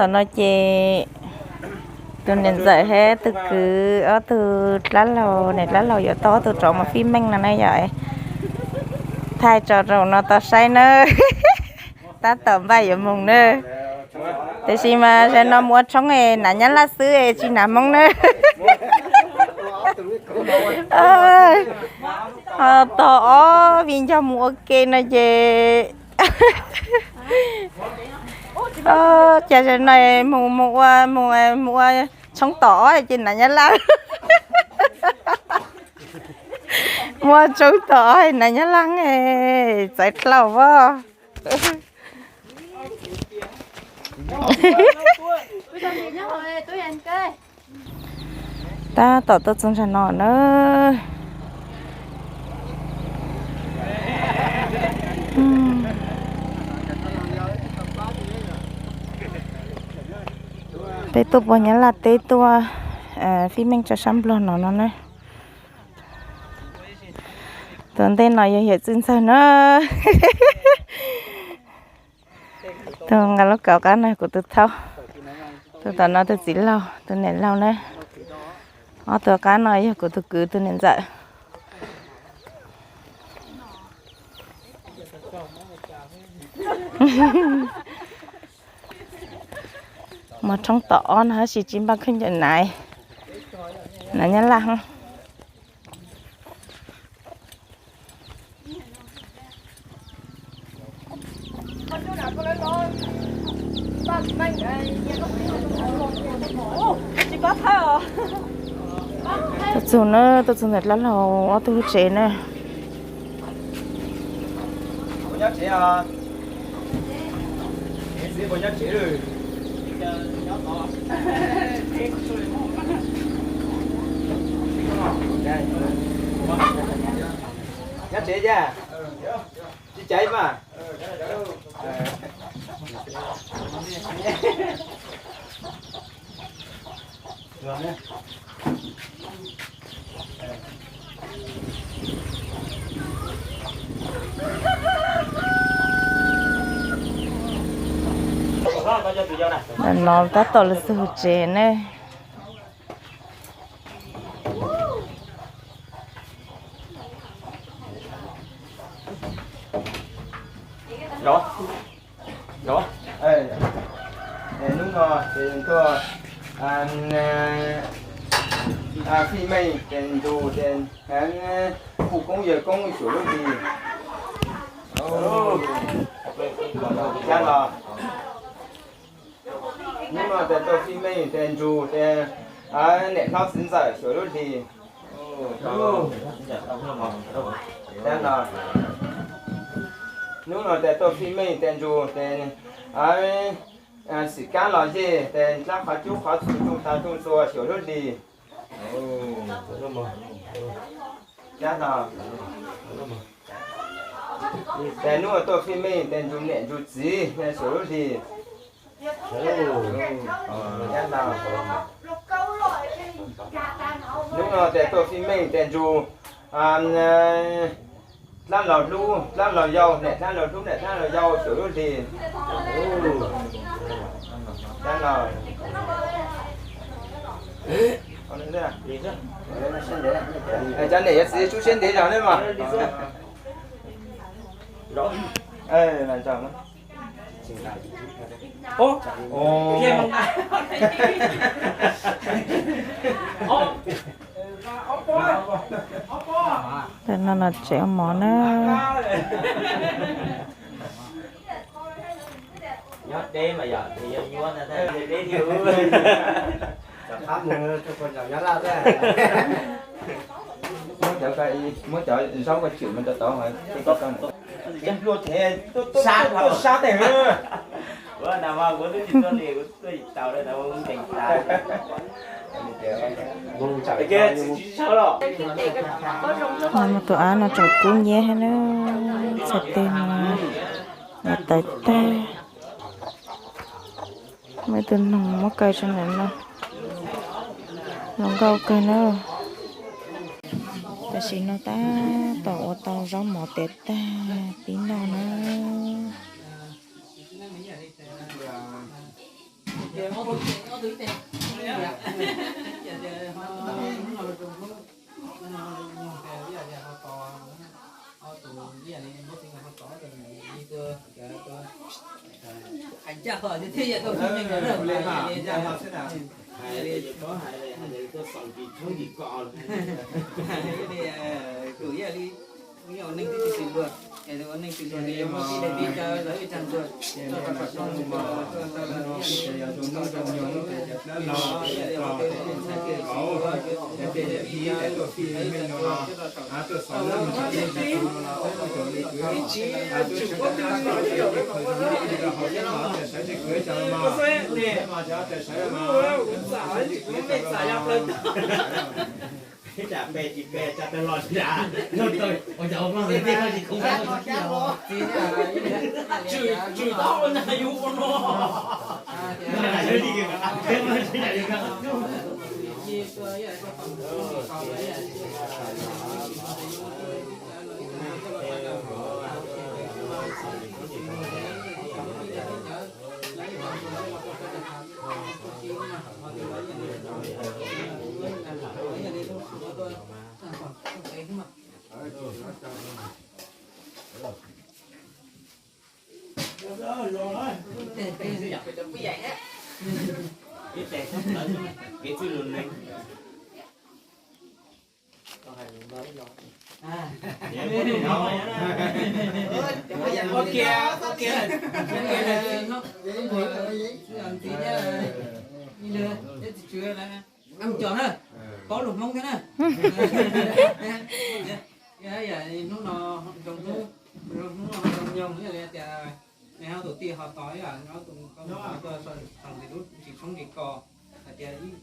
Tam no ces tus niam ntxawm thiab tus kwv ob tug dab laug, niam dab laug yuav tau ob tug rov mus fij meej no na yom. Thaij tso rau no tau saib na. Tab tom npaj yuav mus na. Tiam sis mas zaum no mus ua tshoob es hnav Nyab Laj xwb es tsis hnav Hmoob na. Ho tog ob viv ncaus mus ua ke no ces, cas zaum no mus, mus ua, mus ua tshoob tom ob ces hnav Nyab Laj. Mus ua tshoob tom ob hnav Nyab Laj, txawv dlhau as. Tab tom tuaj txog ntsag no na. Peb tuaj pog Nyab Laj teb tuaj fij meej tso sab Nplog no no na. Tus ntej no yog yawm Txwj Ntxawg na. Tus nqa lub kaus qab no kuv tus thaub. Tus tom no tus txiv laug, tus niam laug na. Ob tus qab no yog kuv tus kwv tus niam ntxawm. Mus tshoob tom ob no tab sis tsis npaj khaub ncaws hnav, hnav Nyab Laj. Tuaj txug na, tuaj txug ntawm dab laug ob tug lub tsev na. Nyob tsev, tsis caiv mas. Ntawm no tab tom los txog tsev ne. Hnub no ces tuaj fij meej ces ntsug ces hu koob yawg koob xyuas lub hlis. Cab los. Hnub no ces tuaj fij meej ces ntsug ces niam hlob txiv ntxawm xyuas lub hlis. Cab los. Hnub no ces tuaj fij meej ces ntsug ces xim kab los yej ces dlaab qhov cub qhov txug tug tag tug txuas xyuas lub hlis. Cab los. Ces hnub no tuaj fij meej ces ntsug niam ntsug txiv xyuas lub hlis. Cab los. Hnub no ces tuaj fij meej ces ntsug dlaab laug hlub dlaab laug yau, niam dlaab laug hlub niam dlaab laug yau xyuas lub hlis. Cab los. Cov niam cov txiv tsub siab ntev zog ne mas. Tam no los tsev ua mov na. Nyob deb mas yog yog nyuaj ntag. Muab cov zaub koj tshwm mus rau tod. Sab tes. Tus av no tseem kub hnyiab thiab na, txhais tes no tawv tag. Muaj ib tug noog muab kaw rau ntawm no, zoo nkauj kawg na. Tam sim no tab tom ua tau zaub mov tiav tag pib noj na. Hais ncaj qhov thiab yam tuaj xwb na. Hais li tuaj xaus nkim tshoob nkim kos li. Hais li tus ib yam li ua neej twb tsis xis luag, es ua neej xis luag ces yuav muaj tib daim tib cawv los ib tag ntuag tuaj rau kom zoo, tuaj rau lawm ib yam li tus ntxhais tiag xis luag, ib yam li tus ntxhais tiag xis luag, tuaj xaus nkim tshoob nkim kos li. Ib tsam pe tsis pe tsa tawg los tsis tsa, ua cas ua mloog tib tsis khuv. Tsis tau ua ntag yus ua no. Ua kiag, ua kiag. Ntxiv thiab, ib lwm, thiab tsis tsw na. Ab cos na, paub lus Hmoob thiab na. Yam hnub no zoo hnub, hnub no zoo nyoog ib yam li tias neb ob tug tij ho tos ib yam, neb ob tug koj tuaj tau nqi lub nqi tshoob nqi kos hais tias ib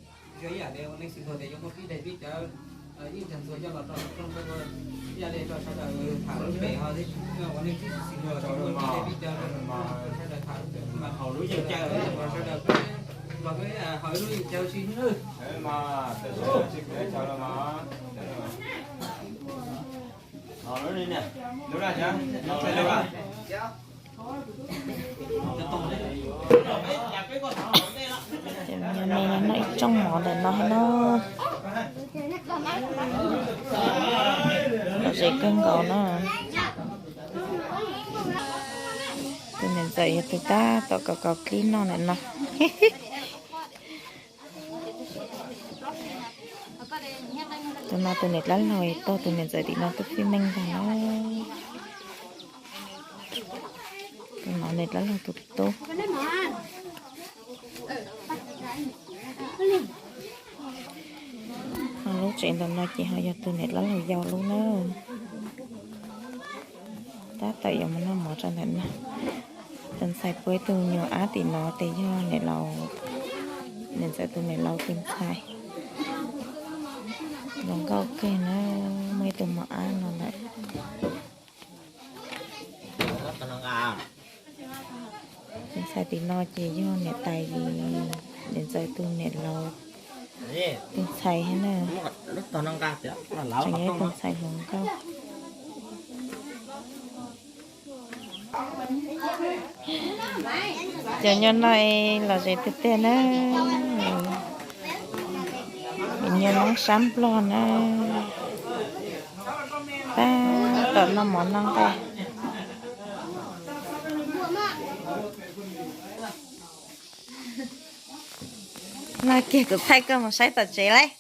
yam li ua neej xwm ntxuag tias yuav muaj tib daim tib cawv ib tag ntxuag coj los rau rooj rau ib yam li rau sawv daws tham lub pem ho ua neej tib xwm ntxuag tsis muaj tib daim tib cawv rau sawv daws tham lub pem mas haus lub yeej cawv, sawv daws nplog peb haus ib lub yeej cawv si nawb. Ces nyob me noj ib tsooj mov ntawm no no. Lom zem kawg nkaus na. Tus niam ntxawm yog tus tab tom kaus kaus dib noj ntawm no. Tus no tus niam dab laug tuaj, tus niam ntxawm tim no twb fij meej ntag na. Tus no niam dab laug tus tub. Ho lub tsev ntawm no ces ho yog tus niam dab laug yau lub na. Tab tom yuav mus noj mov rau ntawm no. Tus ntxhais puag ib tug nyuag ab tim no ces yog niam laus, niam ntxawm tus niam laus tus ntxhais. Zoo nkauj kawg na, muaj ib tug mos ab no lawm. Tus ntxhais tim no ces yog niam tais, niam ntxawm tus niam laus tus ntxhais thiab na. Tseem yog ib tug ntxhais hluas nkauj. Cov nyob no lom zem tiag tiag na. Nyob Hmoob sab Nplog na. Tab tom noj mov noj nqaij. No kiag kuv thaij koj mus saib tom tsev lauj.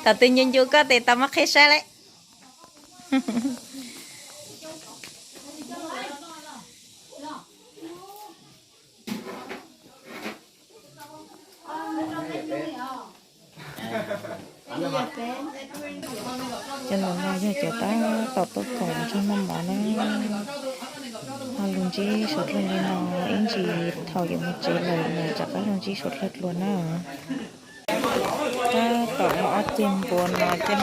Thaum twg ncu ncu koj tes tau muab qhib saib lauj. Cov no yog cov tab tom tuaj koom nrog noj mov na. Ho lug ntsib suav dlawg li no ib ntsis thaum yuav mus tsev lawm mas rov qab lug ntsib suav dlawg dlua na. Tab tom muaj ob ceg npua no thiab.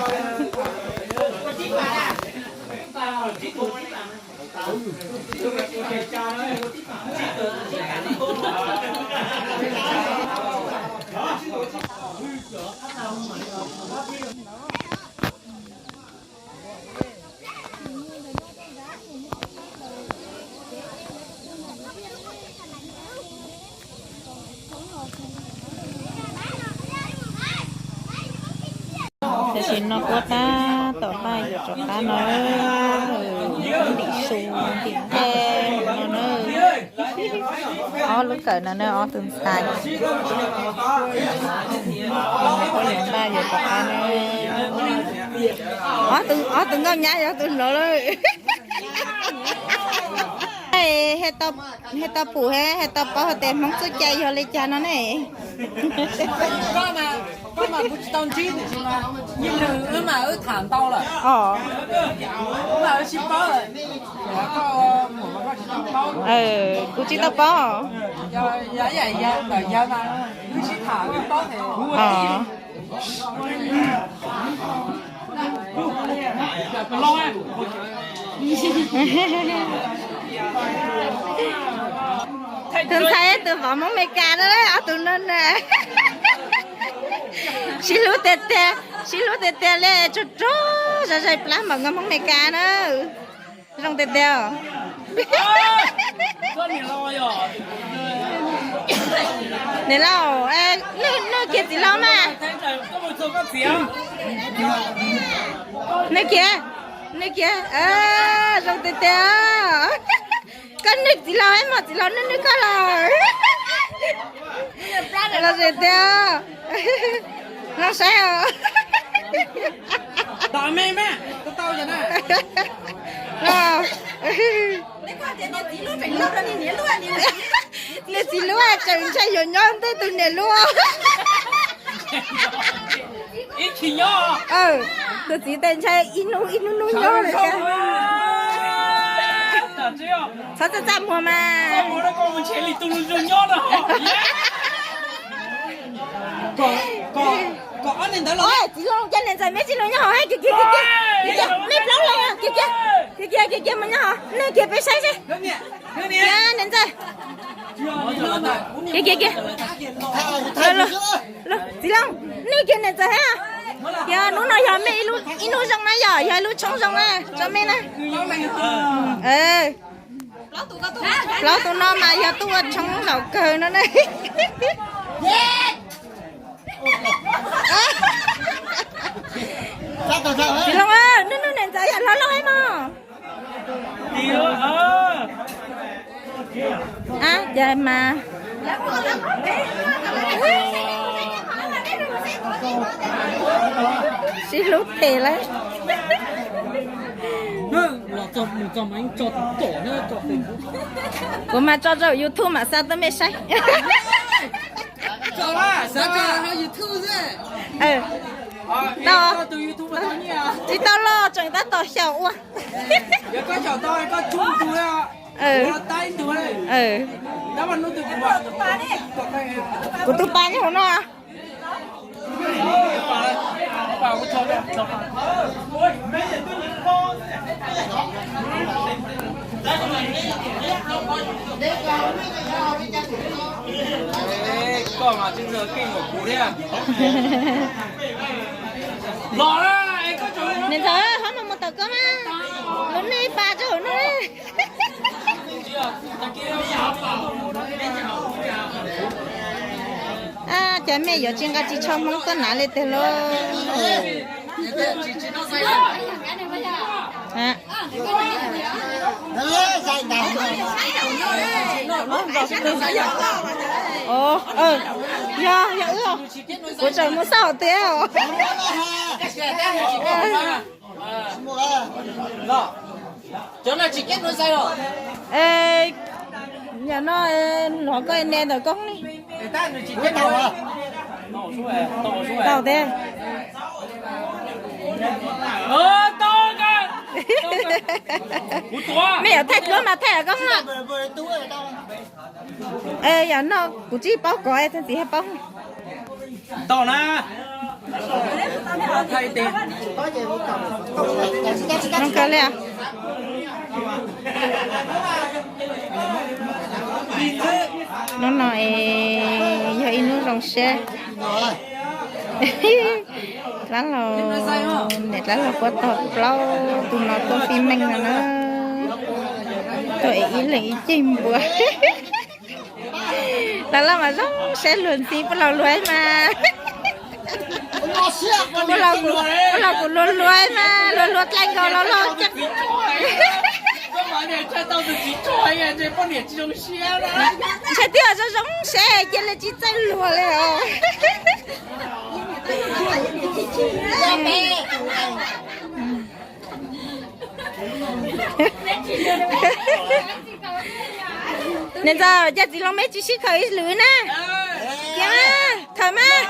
Tam sim no kuv tab tom npaj yuav rov qab no, ntim su ntim nqaij no na. Ob lub kawm no na, ob tug ntxhais. Kuv npaj yuav rov qab na. Ob tug nkauj nyab yog tus no lawm. Hais tau pum, hais tau paub hais tias Hmoob txoj cai yog li cas no ne. Kuv tsis tau paub. Tus ntxhais tus vauv Hmoob Meskas no, ob tug no na. Sib hlub tiag tiag, sib hlub tiag tiag li, tsuag tsuag zais zais plab npaum nkaus Hmoob Meskas na. Zoo tiag tiag. Niam laus, nej kiag txiv laus mas. Nej kiag, nej kiag, zoo tiag tiag. Koj nej txiv laus, mos txiv laus nej nej koj los. Los tiag tiag. Los saib os. Niag txiv lub tseem ntshai yuav nyob ntej tus niam lub. Tus txiv tes ntshai ib hnub ib hnub hnub nyob lawm. Txhob txaj txaj muag mas. Txiv Looj, cov niam ntxawm mej tsis los nyob hauv, kiag kiag kiag kiag, mej plaub leeg kiag kiag kiag kiag kiag mus nyob hauv, nej kiag peb saib seb. Niam ntxawm, kiag kiag kiag, txiv Looj, nej kiag niam ntxawm hab. Yog hnub no yog mej ib hnub zoo na, yog yog ib lub tshoob zoo na rau mej na. Plaub tus no mas yog tuaj ua tshoob zaum kawg no ne. Txiv Looj, nej niam ntxawm yog hlob loj ib mog. Ab, cas mas sib hlub phem lawm. Kuv mas tso rau YouTube mam xa tuaj mej saib. Tsis tau los tseem tab tom xyaum ua. Kuv tus pas nyob hauv no. Niam ntxawm, qhov no mus tom koj mas, lub nej pas rau hauv no. Ab, cas mej yuav tsis nqa ris tsho Hmoob tuaj hnav li tiag lauj? Yog, yog wb, kuv tseem mus xauj tiag. Yog no, los koj ne ntawm koj ne. Tau tiag. Mej yuav thaij duab mas thaij koj no. Yog no kuv tsis paub kov, txiv hab paub. Tau na. Zoo kawg li. Hnub no es yog ib hnub zoo siab. Dab laug, niam dab laug puab tog plaub tug no tuaj fij meej no na. Tuaj es ib leeg ib ceg npua. Dab laug mas zoo siab luag ntxhi puab laug luag mas. Kuv los kuv luag luag mas luag luag dlai nkaus los loj. Ntshai twb zoo zoo seb cia li tsis txawj luag li os. Niam ntxawm, cas txiv Loos meb tsis sib khawm ib lwm na? Cia mas, khawm mas.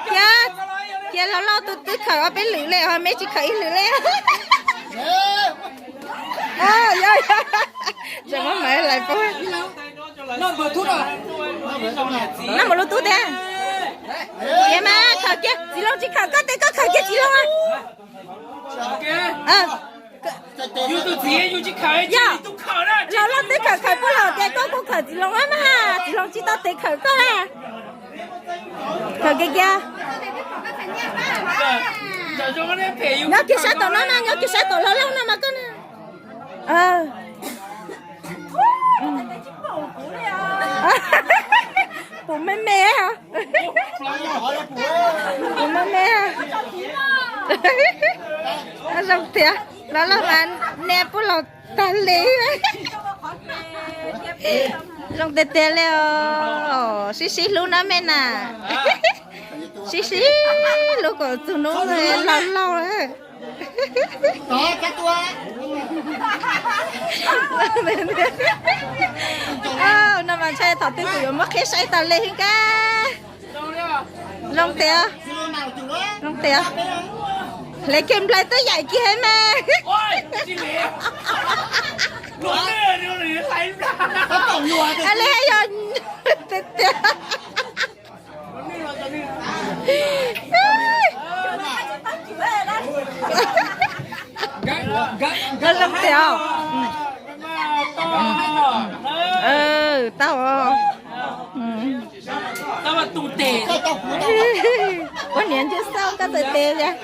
Cia, cia los loj tus twb khawm ob peb lwm li os, meb tsis khawm ib lwm li. Yog, yog. Tseem muab Maiv Lais poob. Noj npaum lub tub tiag. Cia mas, khawm kiag, txiv Loos tsis khawm koj tes koj khawm kiag txiv Loos. Yog, los loj twb khawm khawm puab los tias koj kuj khawm txiv Loos mas, txiv Loos tsis tau tes khawm koj na. Khawm kiag kiag. Nyob kiag sab tom no na, nyob kiag sab tom laug laug no mas koj na. Puas me me? Puas me me? Zoo tiag, los loj mas niam puab los tag li. Zoo tiag tiag li os, sib sib hlub na me na. Sib sib hlub kom txog hnub laus laus. No mas ntshai thaum twg kuv yuav muab qhib saib tas li kab. Zoo tiag, zoo tiag. Hle kiag nplai twb yaim kiag mas. Li yog tiag tiag. Koj zoo tiag. Tau. Ua niam ntswj xauj koj txawm tes tiag.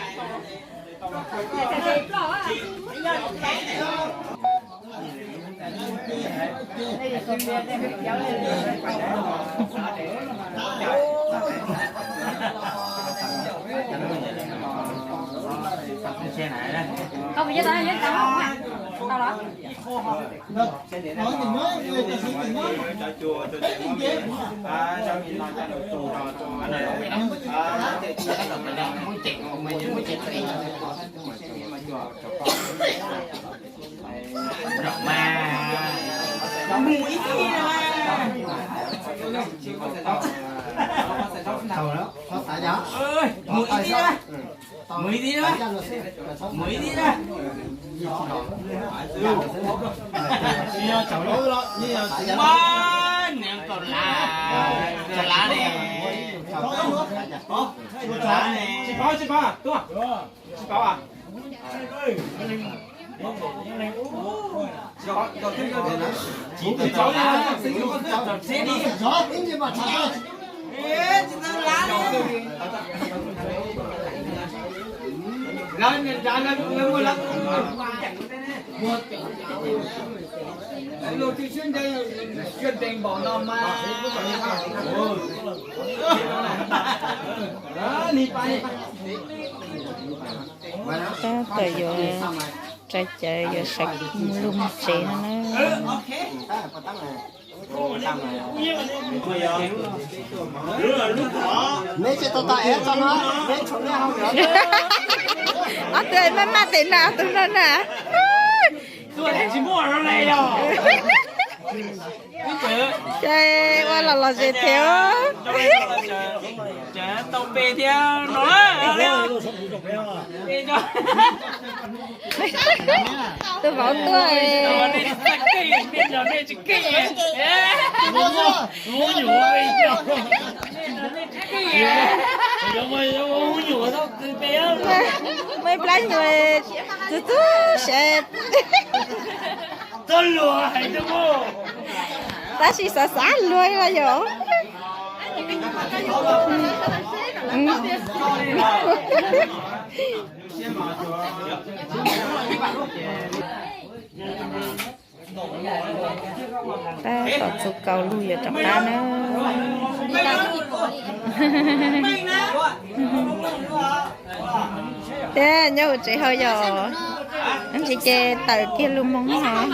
Mus ib tib na, mus ib tib na. Mus ib tib na. Mus ib tib na. Mus ib tib na. Niam kaum lav, kaum lav ne. Tsis paub, tsis paub, tub, tsis paub. Tab tom yuav tsa cawv yuav sawv mus lug mus tsev no na. Neb tsis tau tau ev tso no, neb tshuav neb hauv lawm. Ob tug maj maj tes na, ob tug no na. Ces ua los los zem thiab. Tau pe thiab no. Tus vauv tuaj. Muaj ib plab nyuag txub txub seb. Tab sis xav xav luag los yom. Tab tom txug kaus lug yuav rov qab na. Thiab nyob hauv tsev ho yog ntsis ces tawm kiag lug moog hov.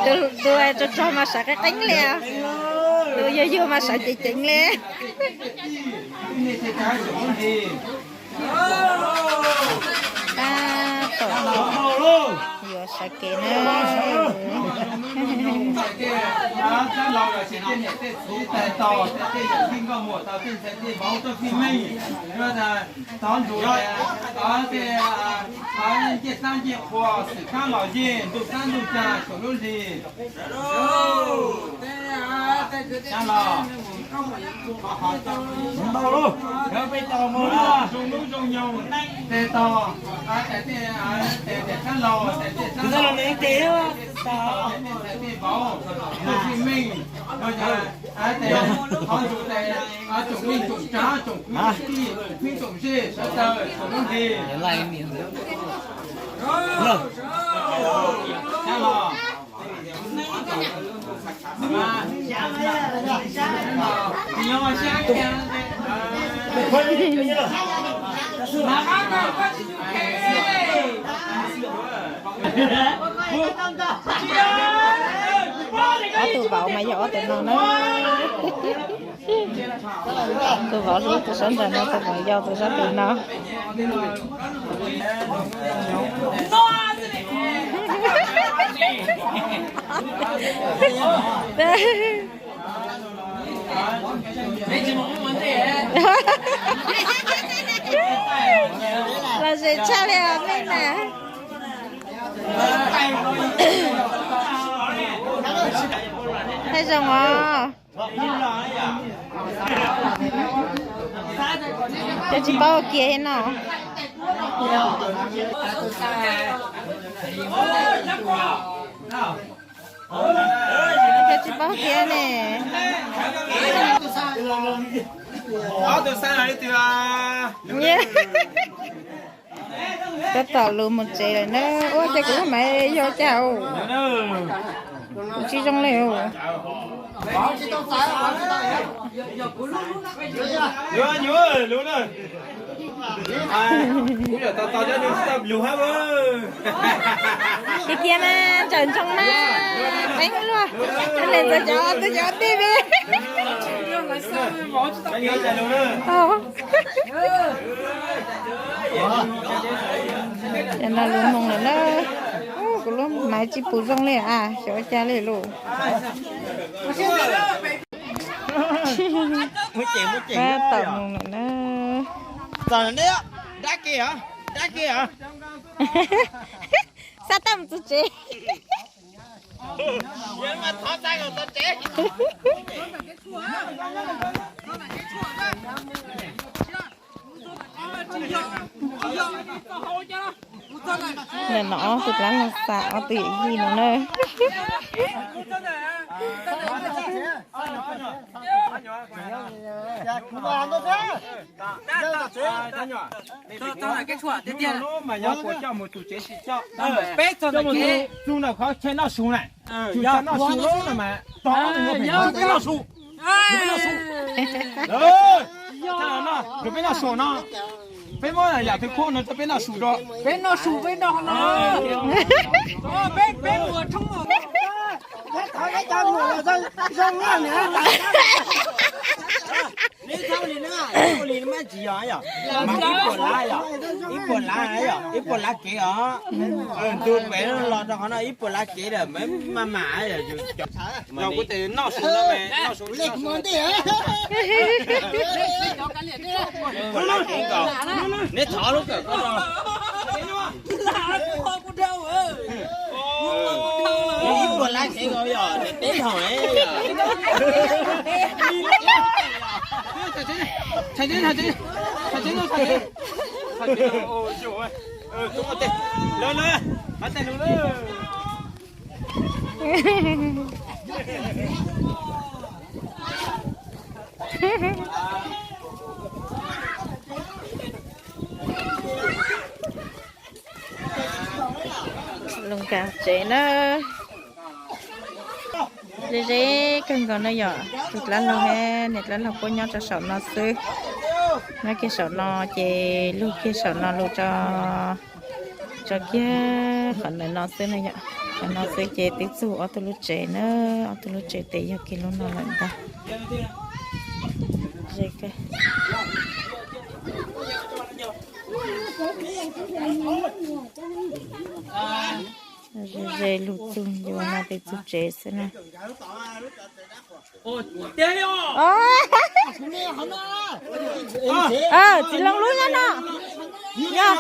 Tus tso tso mas sawv qeeb qeeb li, tus yuag yuag mas sawv ceev ceev li. Tab tom yuav sawv kev na. Thov ntuj, thov ntuj, thov ncej xab ncej qhua xwm kab los yej ntuj xab ntuj ca saum lub hli. Los, zoo lub zoo nyoog, tes tos, tes tes sab laug, tes tes sab laug, tes tes vauv, tus tij meej, thov ntuj tes, tsoom neej tsoom tsav, tsoom kwv tsoom tij, tsoom phooj tsoom ywg sawv daws saum lub hli. Sab los. Ob tug vauv mas yog ob tug no na. Tus vauv hlub tus sab nraim no, tus vauv yau tus sab tid no. Los zem tshaj li os mej na. Thaij zoo os. Cov tsis paub kiag no. Cov tsis paub kiag ne. Ob tug xab li twg? Tab tom lug mus tsev lawm na. Ua cas kuv lub maiv yog cas, kuv tsis zoo li. Tiag tiag mas, tsaws ntsoog mas, qeeb luaj. Ntawm cov, ntawm cov tij li. Cov no lub moog lawm na. Kuv lub maiv tsis pum zoo li a, xyov ua cas li lauj. Tab tom mus lawm na. Xav tau mus txug tsev. Nim no ob tug dlaab leeg xav ob tug yawm yij no na. Peb txog ntawm kev, txug ntawm qhov chaw noj su na, txug chaw noj su lawm mas tog peb noj su. Rau peb noj su no, peb muab yam twg khuab no rau peb noj su rau. Peb noj su peb noj no. Peb peb ua thoob. Neb thaub li na, ib puas lab yom, ib puas lab yom, ib puas lab kev os. Ntu pem los rau qhov no ib puas lab kev lawm, maj mam. Kuv tes noj su no, noj su. Neb thov lub kawm ko no. Ib puas lab kev ko yog deb thaum. Loo kag tsev na. Ze ze kawg nkaus no yom, tus dab laug thiab niam dab laug puab nyob rau saum no xwb. Nyob kiag saum no ces lug kiag saum no lug rau, rau kiag qhov ntawm no xwb na yom. Qhov no xwb ces twb txug ob tug lub tsev na, ob tug lub tsev tes yog kiag lub no lawm ntag. Ze kawg. Ze ze lug txug ncua no tes txug tsev xwb na. Txiv Loos lub nyob no. Yog,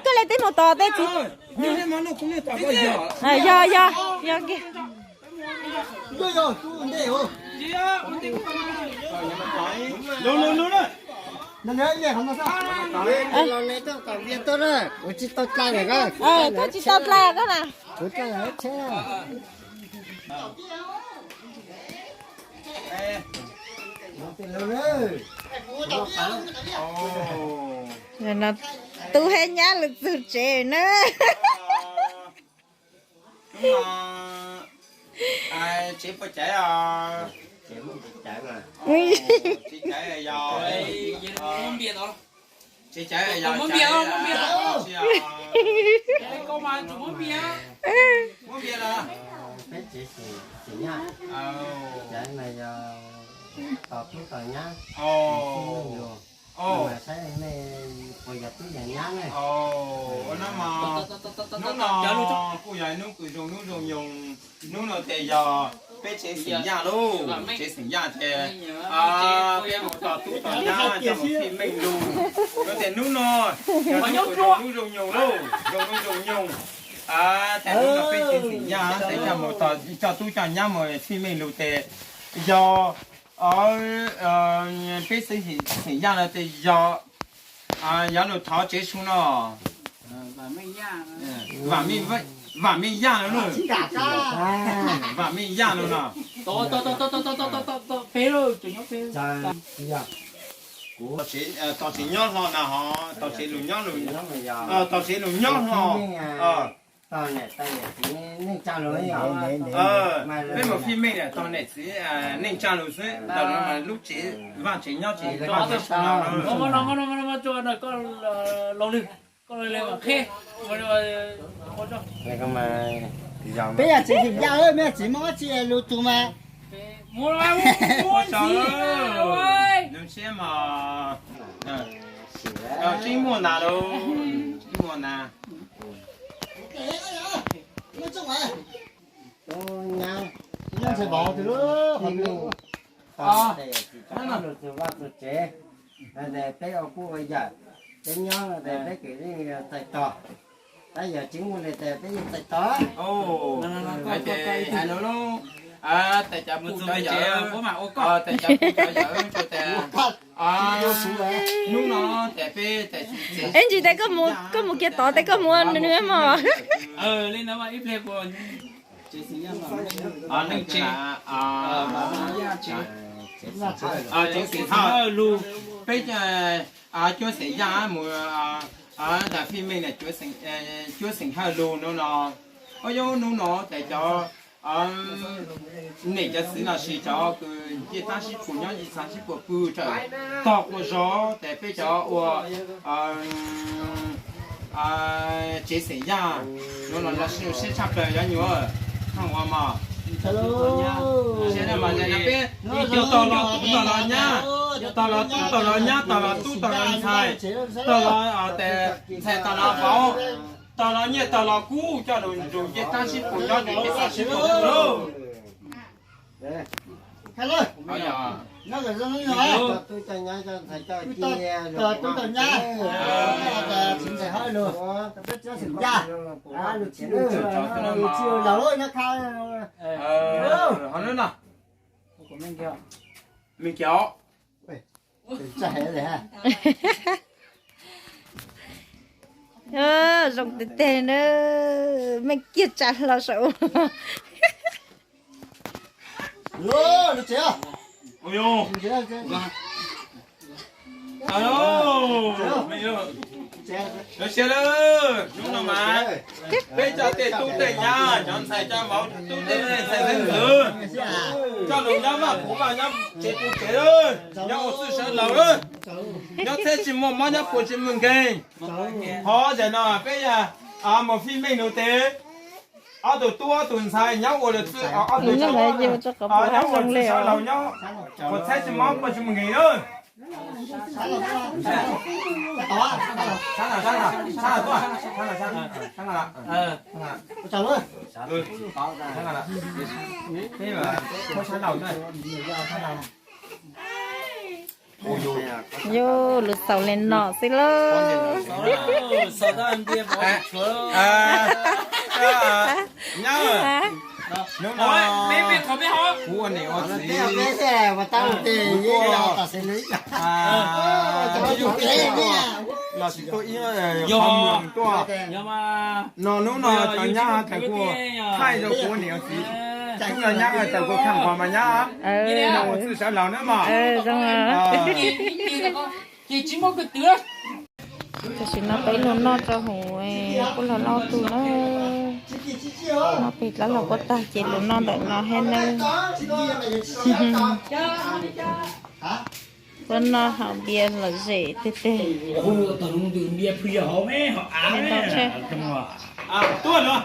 koj le teb mus tos tej txiv. Yog, yog, yog kiag. Koj tsis tau dlai koj na. No tub thiab nyab lawv txug tsev na. Tsev puas caiv os? Tsev caiv yog, tsev caiv yog, muab npias los? Peb tsev xeem Yaj, caiv mas yog tos tub tos nyab, saib nej puas yog tub yog nyab ne. Ua no mas, hnub no kuj yog hnub kws zoo hnub zoo nyoog, hnub no ces yog peb tsev xeem Yaj lauj, tsev xeem Yaj ces peb mus tos tub tos nyab coj mus fij meej lug. No ces hnub no yog hnub kws zoo hnub zoo nyoog lauj, zoo hnub zoo nyoog. Ces hnub no peb tsev xeem Yaj ces coj mus tos, coj tub coj nyab mus fij meej lug ces yog peb tsev xeem Yaj no ces yog, yog lug thov tsev su no. Vam Meej Yaj no, Vam Meej Yaj no no. Tos tsev nyob hlo na ho, tos tsev lug nyob, tos tsev lug nyob hlo. Peb mus fij meej tog niam txiv neej tsa lug xwb, ntawm no mas lub tsev vaj tsev nyob tsev. Peb yog tsev xeem Yaj, mej txiv muaj dab tsi lug txug mas. Tseeb muaj nas lauj, tseeb muaj nas. Peb ua kuj ua yawm, peb nyob no ces peb kwv yeej txais tos, tab yog tseeb muaj li tes peb yeej txais tos. Hais no lauj, tes cav pub cov yawm, tes cav pub cov yawm tes hnub no tes peb tes, ib ntsis tes koj mus kiag tod tes koj mus nws mog. Neej tsev, tsev xeem Hawj lug, peb cuab xeem Yaj mus ntawm fij meej cuab xeem Hawj lug no no. Ua yuav hnub no tes cov Niam cov txiv no sis cov kws ncej taab sib pum nyob ib txha sib puas pw tawm tog quas zog tes peb cov ua tsev xeem Yaj yuav los lawv siab tshaj plaws cov nyuam thaaj ua mog. Peb tog los tub tog los nyab, tog los tub tog los nyab, tog los tub tog los ntxhais, tog los tes ntxhais tog los vauv, tog los nyiaj tog los kub coj lug nrug ncej taab sib pum nyob nrug ncej taab sib pum lauj. Ho lub no, me kiav, zoo tes teg na, meej kiag tsa hlo saum. Zoo siab lawm, hnub no mas peb cov tej tub tej nyab, cov ntxhais cov vauv, tub tej ntxhais tej ntxwv, coj lug nyob vaj phuv vaj, nyob tsev pub tsev lawm, nyob ua txwj sawv laug lawm, nyob txhiab tsis muaj mob, nyob puas tsis muaj nkeeg. Qhov ntawm no peb yog mus fij meej nug tes, ob tug tub ob tug ntxhais nyob ua lawv txwj, ob tug nyob ua lawv txwj sawv laug nyob puas txhiab tsis mob puas tsis muaj nkeeg lawm. Yus lug xaus le no xwb lauj. Nyab, hnub no kuv ua niam ua txiv, kuv tuaj los tsis tuaj ib qho mloog tuaj. No hnub no cov nyab thaum kuv thaij rau kuv ua niam ua txiv, hnub no nyab thaum kuv khaam qhov mas nyab no ua txwj sawv laug na mog. Tam sim no peb lug noj rau hauv kuj los lauj tug na. Noj peg dlaab los kuj tag ces lug noj ntawm no hab nawb. Kuj noj haus npias lom zem teg teg. Tuaj no.